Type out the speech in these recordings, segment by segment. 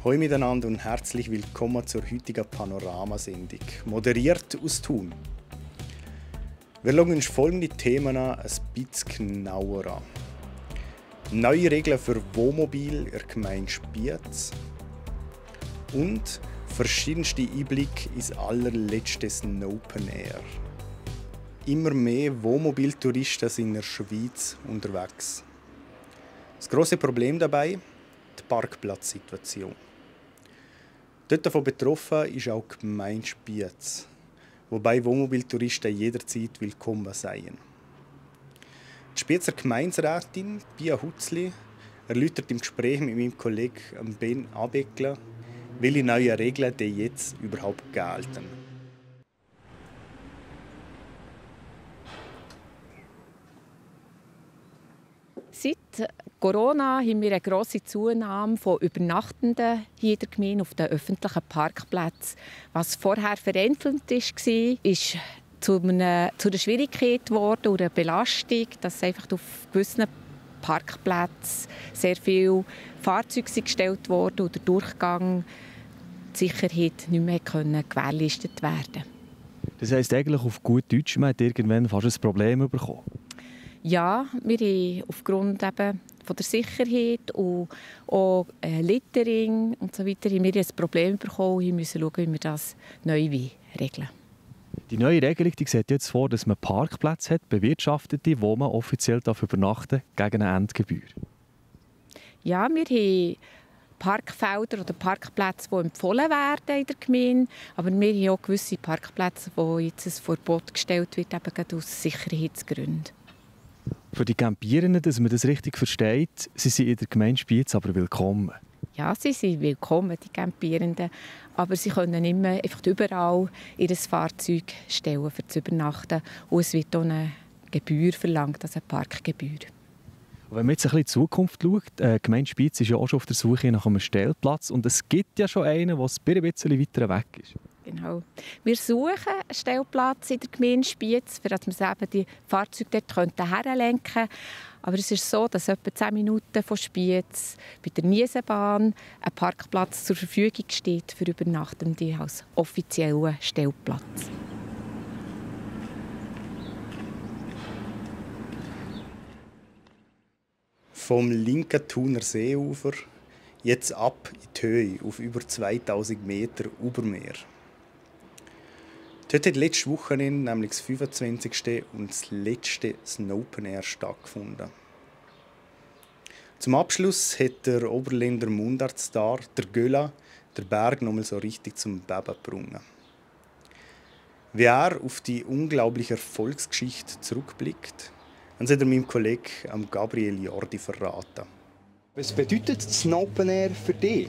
Hallo miteinander und herzlich willkommen zur heutigen Panoramasendung, moderiert aus Thun. Wir schauen uns folgende Themen ein bisschen genauer an. Neue Regeln für Wohnmobil in der Gemeinde Spiez und verschiedenste Einblicke ins allerletzte Open Air. Immer mehr Wohnmobiltouristen sind in der Schweiz unterwegs. Das grosse Problem dabei? Die Parkplatzsituation. Dort davon betroffen ist auch die Gemeinde Spiez, wobei Wohnmobiltouristen jederzeit willkommen seien. Die Spiezer Gemeinderätin Pia Hutzli erläutert im Gespräch mit meinem Kollegen Ben Abeckler, welche neuen Regeln denn jetzt überhaupt gelten. Seit Corona haben wir eine grosse Zunahme von Übernachtenden hier in der Gemeinde auf den öffentlichen Parkplätzen. Was vorher vereinzelt war, ist zu einer Schwierigkeit geworden oder einer Belastung, dass einfach auf gewissen Parkplätzen sehr viele Fahrzeuge gestellt wurden und der Durchgang, die Sicherheit nicht mehr gewährleistet werden. Das heisst eigentlich auf gut Deutsch, man hat irgendwann fast ein Problem bekommen. Ja, wir haben aufgrund eben von der Sicherheit und auch Littering und so weiter haben wir ein Problem bekommen und müssen schauen, wie wir das neu regeln. Die neue Regelung die sieht jetzt vor, dass man Parkplätze hat, bewirtschaftete, wo man offiziell übernachten darf, gegen eine Endgebühr. Ja, wir haben Parkfelder oder Parkplätze, die empfohlen werden in der Gemeinde, aber wir haben auch gewisse Parkplätze, wo jetzt ein Verbot gestellt wird, eben gerade aus Sicherheitsgründen. Für die Campierenden, dass man das richtig versteht, sie sind in der Gemeinde Spiez aber willkommen. Ja, sie sind willkommen, die Campierenden, aber sie können nicht mehr einfach überall ihr Fahrzeug stellen, für zu übernachten. Und es wird auch eine Gebühr verlangt, also eine Parkgebühr. Und wenn man jetzt ein bisschen in die Zukunft schaut, die Gemeinde Spiez ist ja auch schon auf der Suche nach einem Stellplatz und es gibt ja schon einen, der ein bisschen weiter weg ist. Genau. Wir suchen einen Stellplatz in der Gemeinde Spiez, damit wir die Fahrzeuge dort herlenken können. Aber es ist so, dass etwa 10 Minuten von Spiez bei der Niesenbahn ein Parkplatz zur Verfügung steht für Übernachtende als offiziellen Stellplatz. Vom linken Thuner Seeufer jetzt ab in die Höhe auf über 2000 Meter Obermeer. Dort hat letztes Wochenende, nämlich das 25. und das letzte Open Air stattgefunden. Zum Abschluss hat der Oberländer Mundartstar, der Göla, der Berg noch mal so richtig zum Beben gebracht. Wie er auf die unglaubliche Erfolgsgeschichte zurückblickt, hat er meinem Kollegen Gabriel Jordi verraten. Was bedeutet das Open Air für dich?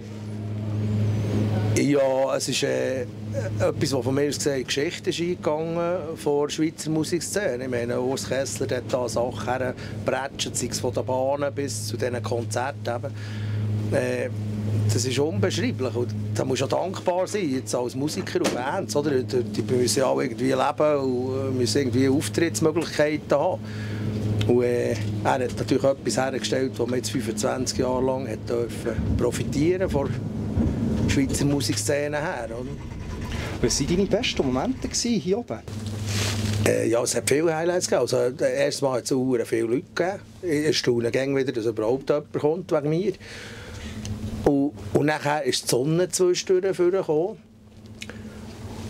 Ja, es ist etwas, was von mir aus gesehen Geschichte ist eingegangen von der Schweizer Musikszene. Ich meine, Urs Kessler hat da Sachen hergebretscht, sei es von den Bahnen bis zu diesen Konzerten. Das ist unbeschreiblich und da muss ja dankbar sein, jetzt als Musiker und Bands. Oder? Die müssen ja auch irgendwie leben und müssen irgendwie Auftrittsmöglichkeiten haben. Und er hat natürlich etwas hergestellt, das man jetzt 25 Jahre lang hat profitieren durfte. Schweizer Musikszene her. Oder? Was waren deine besten Momente hier oben? Ja, es hat viele Highlights gegeben. Also, erst mal hat es sehr viele Leute gegeben. Ich staune wieder, dass überhaupt jemand kommt wegen mir. Und nachher ist die Sonne zwischendurch vorgekommen.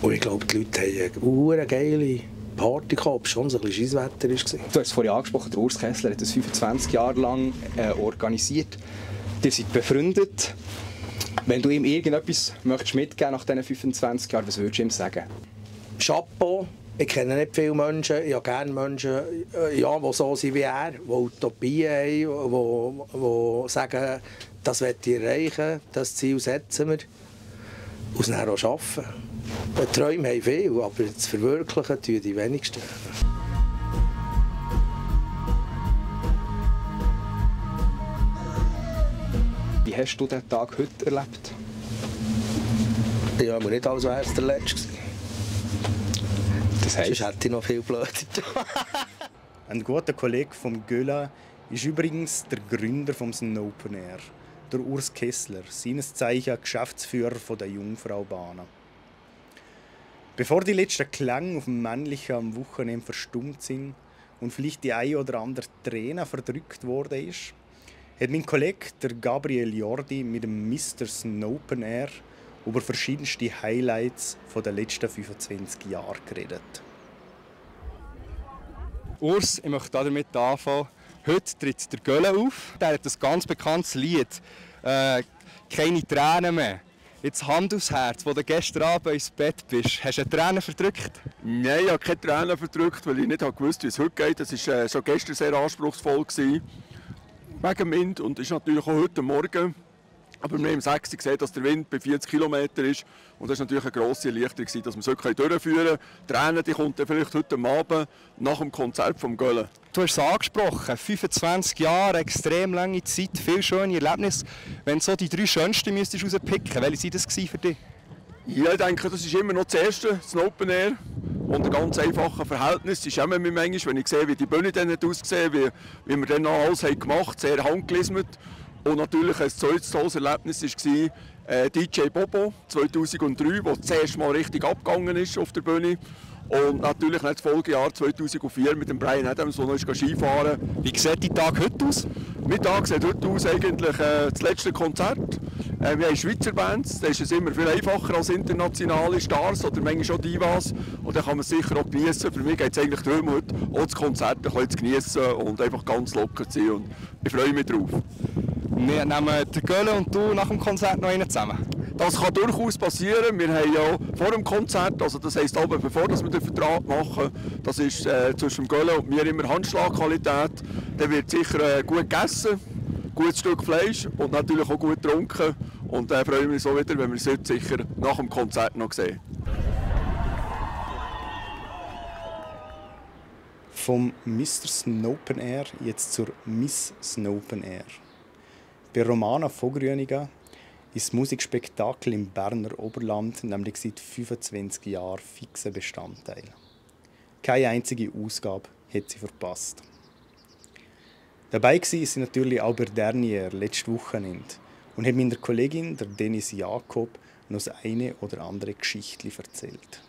Und ich glaube, die Leute haben eine geile Party gehabt, ob es schon so ein bisschen Scheisswetter war. Du hast es vorhin angesprochen, der Urs Kessler hat das 25 Jahre lang organisiert. Ihr seid befreundet. Wenn du ihm irgendetwas möchtest mitgeben nach diesen 25 Jahren, was würdest du ihm sagen? Chapeau. Ich kenne nicht viele Menschen. Ich habe gerne Menschen, ja, die so sind wie er, die Utopien haben, die sagen, das will ich erreichen, das Ziel setzen wir. Und es dann auch schaffen. Die Träume haben viel, aber das Verwirklichen tun die wenigsten. Wie hast du diesen Tag heute erlebt? Ja, aber nicht als wäre es der letzte. Das heisst? Sonst hätte ich noch viel blöder. Ein guter Kollege vom Göla ist übrigens der Gründer vom Open Air, der Urs Kessler, seines Zeichens Geschäftsführer der Jungfraubahnen. Bevor die letzten Klänge auf dem Männlichen am Wochenende verstummt sind und vielleicht die ein oder andere Träne verdrückt worden ist, hat mein Kollege der Gabriel Jordi mit dem Mr. Snopen Air über verschiedenste Highlights der letzten 25 Jahre geredet. Urs, ich möchte damit anfangen. Heute tritt der Gölle auf. Der hat ein ganz bekanntes Lied. «Keine Tränen mehr». Jetzt Hand aufs Herz, wo du gestern Abend ins Bett bist. Hast du Tränen verdrückt? Nein, ich habe keine Tränen verdrückt, weil ich nicht gewusst, wie es heute geht. Es war schon gestern sehr anspruchsvoll. Wegen dem Wind und ist natürlich auch heute Morgen. Aber wir haben im 6. gesehen, dass der Wind bei 40 km ist. Und das war natürlich eine grosse Erleichterung, dass wir es heute durchführen können. Die Tränen die kommt dann vielleicht heute Abend nach dem Konzert vom Gölle. Du hast es angesprochen, 25 Jahre, extrem lange Zeit, viele schöne Erlebnisse. Wenn du so die 3 schönsten müsstest rauspicken, welche waren das für dich? Ja, ich denke, das ist immer noch das Erste, das Open Air. Und ein ganz einfaches Verhältnis. Es ist immer mir manchmal, wenn ich sehe, wie die Bühne dann ausgesehen hat, wie wir dann noch alles gemacht haben, sehr handgelismet. Und natürlich ein zweites tolles Erlebnis war DJ Bobo 2003, der das erste Mal richtig abgegangen ist auf der Bühne. Und natürlich das Folgejahr 2004 mit dem Brian Adams, der noch Skifahren. Wie sieht dein Tag heute aus? Mein Tag sieht heute aus eigentlich das letzte Konzert. Wir haben Schweizer Bands, da ist es immer viel einfacher als internationale Stars oder manchmal auch Divas. Und dann kann man es sicher auch genießen. Für mich geht es eigentlich darum, heute auch das Konzert ein bisschen zu genießen und einfach ganz locker zu sein. Und ich freue mich drauf. Wir nehmen der Gölle und du nach dem Konzert noch einen zusammen. Das kann durchaus passieren. Wir haben ja vor dem Konzert, also das heisst aber bevor wir den Vertrag machen, das ist zwischen dem Gölle und mir immer Handschlagqualität. Dann wird sicher gut gegessen, gutes Stück Fleisch und natürlich auch gut getrunken. Und dann freuen wir uns auch wieder, wenn wir es heute sicher nach dem Konzert noch sehen. Vom Mr. Snopen Air jetzt zur Miss Snopen Air. Bei Romana Vogrüniger ist das Musikspektakel im Berner Oberland nämlich seit 25 Jahren fixer Bestandteil. Keine einzige Ausgabe hat sie verpasst. Dabei war sie natürlich auch bei Dernier letztes Wochenende und hat meiner Kollegin, der Dennis Jakob, noch das eine oder andere Geschichtli erzählt.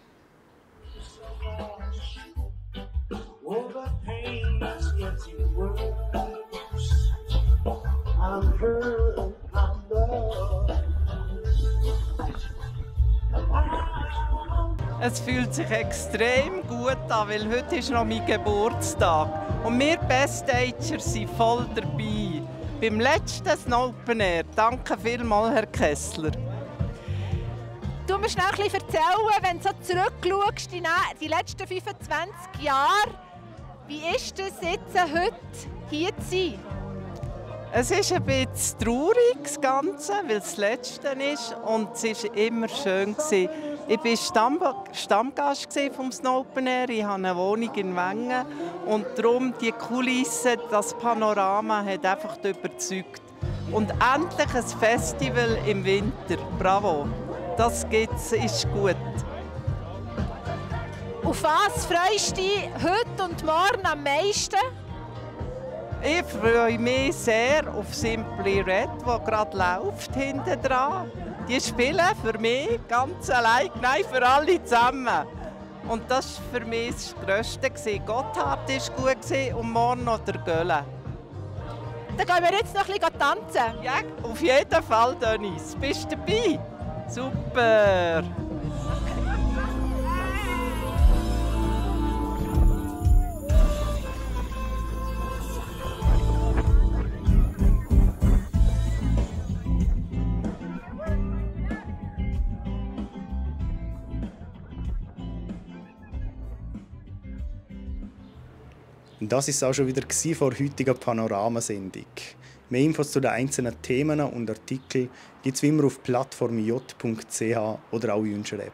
Es fühlt sich extrem gut an, weil heute ist noch mein Geburtstag. Und wir Bestager sind voll dabei. Beim letzten Snopen Air. Danke vielmals, Herr Kessler. Du musst noch ein bisschen erzählen, wenn du so zurückschaust, die letzten 25 Jahre. Wie ist es jetzt, heute hier zu sein? Es ist ein bisschen traurig, das Ganze, weil es das Letzte ist. Und es war immer schön. Ich war Stammgast vom Snopen Air. Ich habe eine Wohnung in Wengen. Und darum die Kulisse, das Panorama hat einfach überzeugt. Und endlich ein Festival im Winter. Bravo! Das gibt's, ist gut. Auf was freust du dich heute und morgen am meisten? Ich freue mich sehr auf Simply Red, die gerade läuft hinten dran. Die spielen für mich ganz allein, nein, für alle zusammen. Und das war für mich das Größte. Gotthard war gut und morgen noch der Gölle. Dann gehen wir jetzt noch ein bisschen tanzen. Ja, auf jeden Fall, Dennis. Bist du dabei? Super! Und das ist auch schon wieder vor der heutigen Panoramasendung. Mehr Infos zu den einzelnen Themen und Artikeln gibt es wie immer auf plattformj.ch oder auch in unserer App.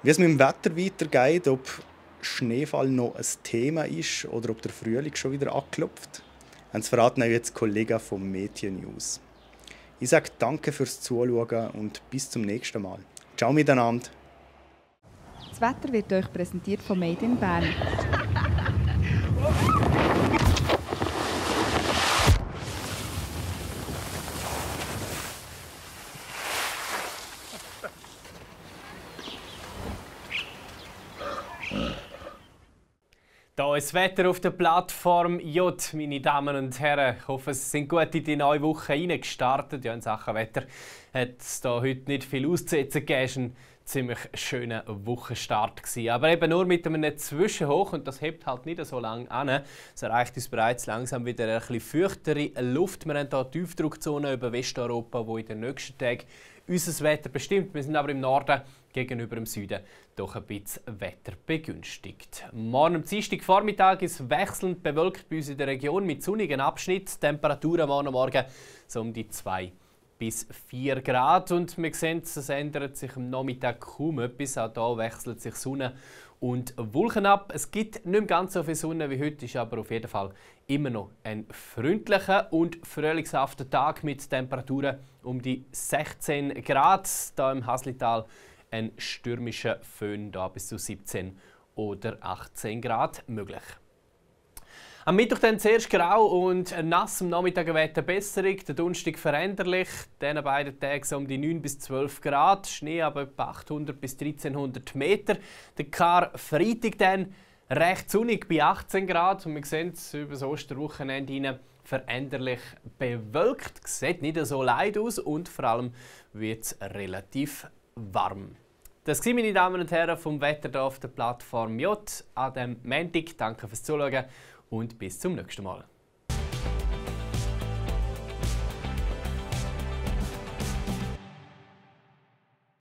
Wie es mit dem Wetter weitergeht, ob Schneefall noch ein Thema ist oder ob der Frühling schon wieder anklopft, das verraten euch jetzt Kollegen vom Medien News. Ich sage danke fürs Zuschauen und bis zum nächsten Mal. Ciao miteinander. Das Wetter wird euch präsentiert von Made in Bern. Ja, das Wetter auf der Plattform J, meine Damen und Herren. Ich hoffe, Sie sind gut in die neue Woche reingestartet. Ja, in Sachen Wetter hat es da heute nicht viel auszusetzen gegeben. Ein ziemlich schöner Wochenstart gewesen. Aber eben nur mit einem Zwischenhoch, und das hebt halt nicht so lange an. Es erreicht uns bereits langsam wieder ein bisschen feuchtere Luft. Wir haben hier Tiefdruckzonen über Westeuropa, die in den nächsten Tagen unser Wetter bestimmt. Wir sind aber im Norden gegenüber dem Süden doch ein bisschen Wetter begünstigt. Morgen am Dienstagvormittag ist wechselnd bewölkt bei uns in der Region mit sonnigen Abschnitt. Temperaturen morgen so um die 2 bis 4 Grad. Und wir sehen, es ändert sich am Nachmittag kaum etwas. Auch hier wechselt sich Sonne und Wolken ab. Es gibt nicht mehr ganz so viel Sonne wie heute, ist aber auf jeden Fall immer noch ein freundlicher und frühlingshafter Tag mit Temperaturen um die 16 Grad. Hier im Haslital ein stürmischer Föhn da bis zu 17 oder 18 Grad möglich. Am Mittwoch dann zuerst grau und nass, am Nachmittag eine Wetterbesserung, der Donnerstag veränderlich, dann beiden Tage so um die 9 bis 12 Grad, Schnee aber etwa 800 bis 1300 Meter. Der Freitag dann recht sonnig bei 18 Grad und wir sehen es über das Osterwochenende hinein veränderlich bewölkt. Sieht nicht so leid aus und vor allem wird es relativ warm. Das waren, meine Damen und Herren, vom Wetter hier auf der Plattform J an diesem Montag. Danke fürs Zuschauen und bis zum nächsten Mal.